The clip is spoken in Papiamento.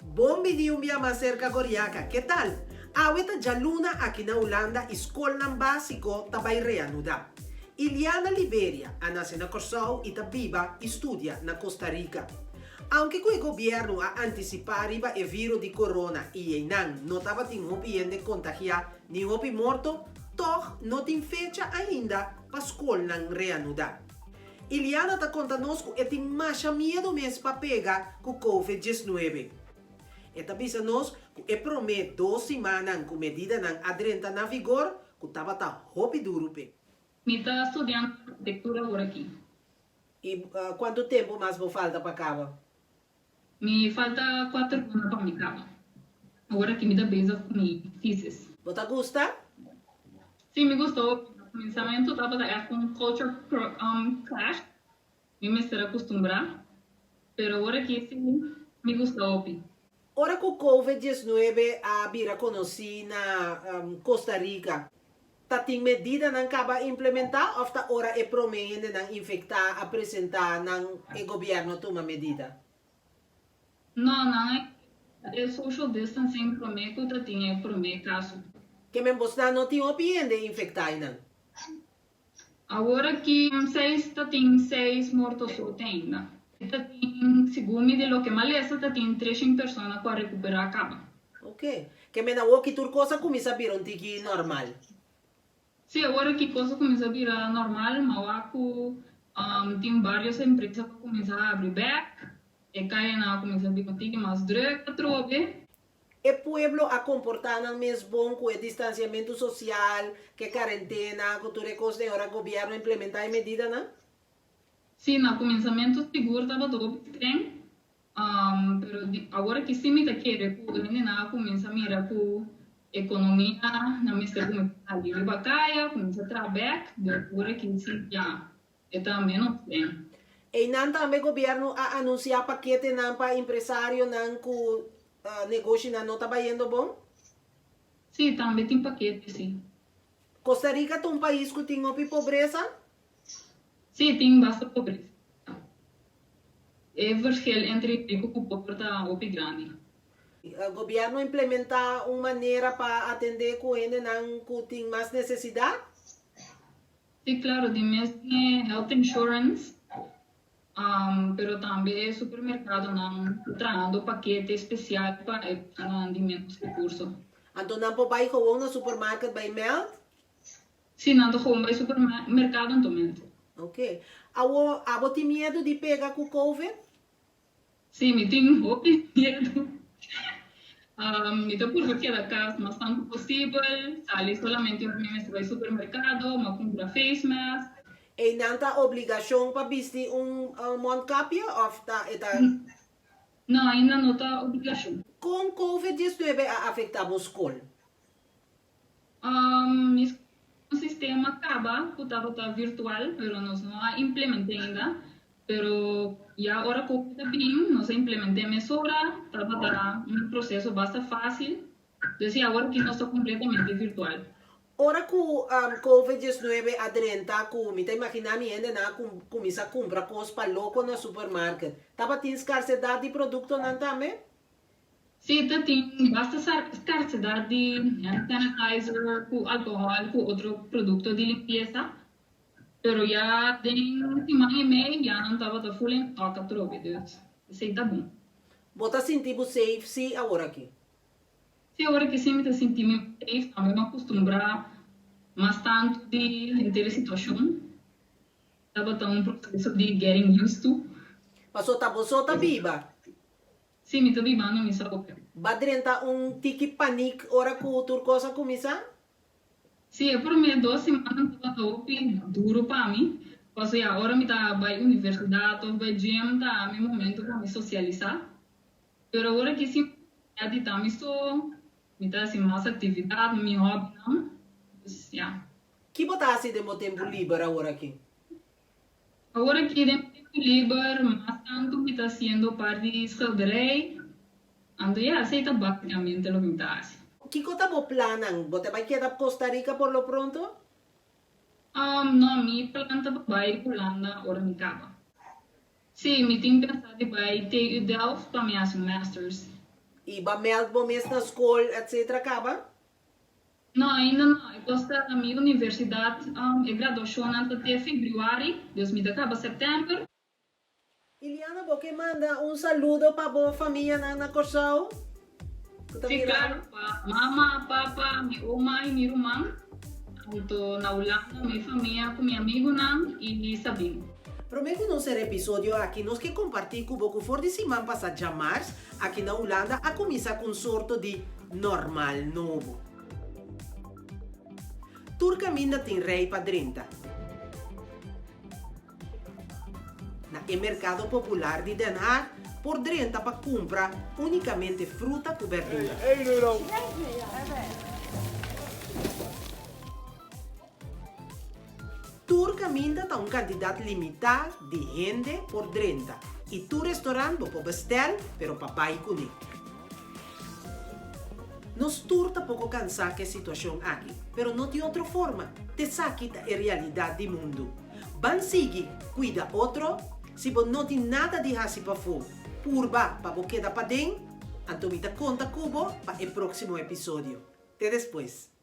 Bon bini un bia mas serka Goriaka, ke tal? Awe ta djaluna aki na Hulanda i skolnan básiko ta bai reanudá. Iliana Liberia a nase na Kòrsou i ta biba i studia na Costa Rica. Aunke ku e gobièrnu a antisipá riba e viro di corona i einan no tabatin hopi hende kontagiá ni hopi morto, tòg no tin fecha ainda pa skolnan reanudá. Iliana ta konta nos ku e tin masha miedu mes pa pega ku Covid 19. E ta bisa nos ku e promé dos simannan ku medidanan a drenta na vigor ku tabata hopi duru p'e. Mi ta studiando arkitektura awor aki. I kuantu tempu mas bo falta pa kaba? Mi falta kuater luna pa mi kaba. Awor aki mi ta bezig ku mi thesis. Bo ta gusta? Sí, mi gusta hopi. Na kuminsamentu tabata ègt un culture clash. Mi mester a kustumbrá. Pero awor aki sí mi gusta hopi. Ora ku Covid 19 a bira konosí na Costa Rica, ta tin medidanan kaba implementá òf ta ora e promé hendenan infektá a presentá nan e gobièrnu a tuma medida? No, nan a implementá e social distancing promé ku ta tin e promé kaso. Ke men bosnan no tin hopi hende infektá einan? Awor aki seis ta tin seis morto so te ainda. Ta tin, segun mi di loke m'a lesa, ta tin treshen persona ku a rekuperá kaba. Ok. Ke men awor ki tur kos a kuminsá bira un tiki normal? Sí, awor aki kos a kuminsá bira normal, m'a wak ku tin vários empresa ku a kuminsá habri bèk, e kayanan a kuminsá bira un tiki mas drùk atrobe. E pueblo a komportá nan mes bon ku e distansiamentu sosial, ku e karentena, ku tur e kosnan ora gobièrnu a implementá e medidanan? Sí, na kuminsamentu sigur tabata hopi streng, pero di awor aki sí mi ta kere ku hendenan a kuminsá mira ku ekonomia nan mester kuminsá sali riba kaya, kuminsá traha bèk, di awor aki sí ya E ta menos den. Einan tambe gobierno a anuncia paketenan pa empresarionan cu negoshinan no ta bayendo bon? Sí, tambe tin pakete, sí. Costa Rica ta un pais cu tin hopi pobresa? Sí, tin basta pobresa. E verschil entre rico cu pober ta hopi grandi. Gobierno implementa un manera pa atende cu hendenan cu tin mas necesidad? Sí, claro, di mes tin e health insurance, pero tambe e supermercadonan ta trahando pakete special pa e personanan di menos recurso. Anto nan por bai gewoon na supermarket bai meld? Sí, nan ta gewoon bai supermercado anto meld. Ok. Awo, abo tin miedu di pega cu covid? Sí, mi tin hopi miedu. Mi ta purba keda kas mas tantu posibel, sali solamente ora mi mester bai supermerkado, mi a kumpra face mask. Einan ta obligashon pa bisti un mondkapje òf ta e ta? No, ainda no ta obligashon. Kon Covid 19 a afektá bo skol? Mi un sistema caba cu tabata virtual pero nos no a implemente ainda pero ya ora covid a bin nos a implemente mesora tabata un proceso basta facil dus ya awor aki nos ta completamente virtual. Ora cu covid 19 a drenta cu mi ta imagina mi hendenan a cuminsa cumpra cos pa loco na supermarket tabatin scarcedad di productonan tambe? Sí, ta tin basta skarsedat di hand sanitizer ku alkohòl ku otro produkto di limpiesa, pero ya den siman i mei ya nan tabata full en stock atrobe, dus esei ta bon. Bo ta sinti bo safe sí aworakí? Sí, aworakí sí mi ta sinti mi safe, tambe mi a kustumbrá mas tantu di henter e situashon, tabata un proseso di getting used to. Paso ta bo so ta biba? Sí, mi ta bibando mi sa oke. Ba drenta un tiki panik ora ku tur kos a kuminsá? Sí, e promé dos simannan tabata hopi duru pa mi, pasobra ya ora mi ta bai universidat òf bai gym ta mi momento pa mi sosialisá. Pero ora ki si ya di ta mi so, mi ta hasi mas aktividat, mi hòbinan, dus ya. Ki bo ta hasi den bo tempu liber aworakí? Awor aki den mi tempu liber mas tantu mi ta hasiendo par di schilderij, anto ya esei ta basicamente loke mi ta hasi. Kiko ta bo plannan? Bo ta bai keda Costa Rica por lo pronto? No, mi plan ta pa bai Hulanda ora mi kaba. Sí, mi tin pensa di bai TU Delft pa mi hasi un masters. I bo a meld bo mes na skol etcetera kaba? No, ainda no. E kos ta mi universidat e graduashonnan ta te febrüari, dus mi ta kaba sèptèmber. Iliana bo ke manda un saludo pa bo famianan na Kòrsou ku ta Sí, mira klaro, pa mama, papa, mi oma i mi ruman. Anto na Hulanda mi famia ku mi amigunan i Sabin. Promé ku nos sera episodio aki nos ke kompartí ku bo ku for di siman pasá djamars aki na Hulanda a kuminsá ku un sorto di normal nobo. Tur kaminda tin rei pa drenta. Na e merkado popular di Den Haag por drenta pa kumpra únikamente fruta ku berdura. Tur kaminda ta un kantidat limitá di hende por drenta i tur restorant bo por bestèl pero pa bai kuné. Nos tur ta poko kansá ku e situashon aki, pero no tin otro forma, t'esaki ta e realidat di mundu. Ban sigui cuida otro, si bo no tin nada di haci pafó, purba pa bo keda paden, anto mi ta conta cu bo pa e proximo episodio. Te despues.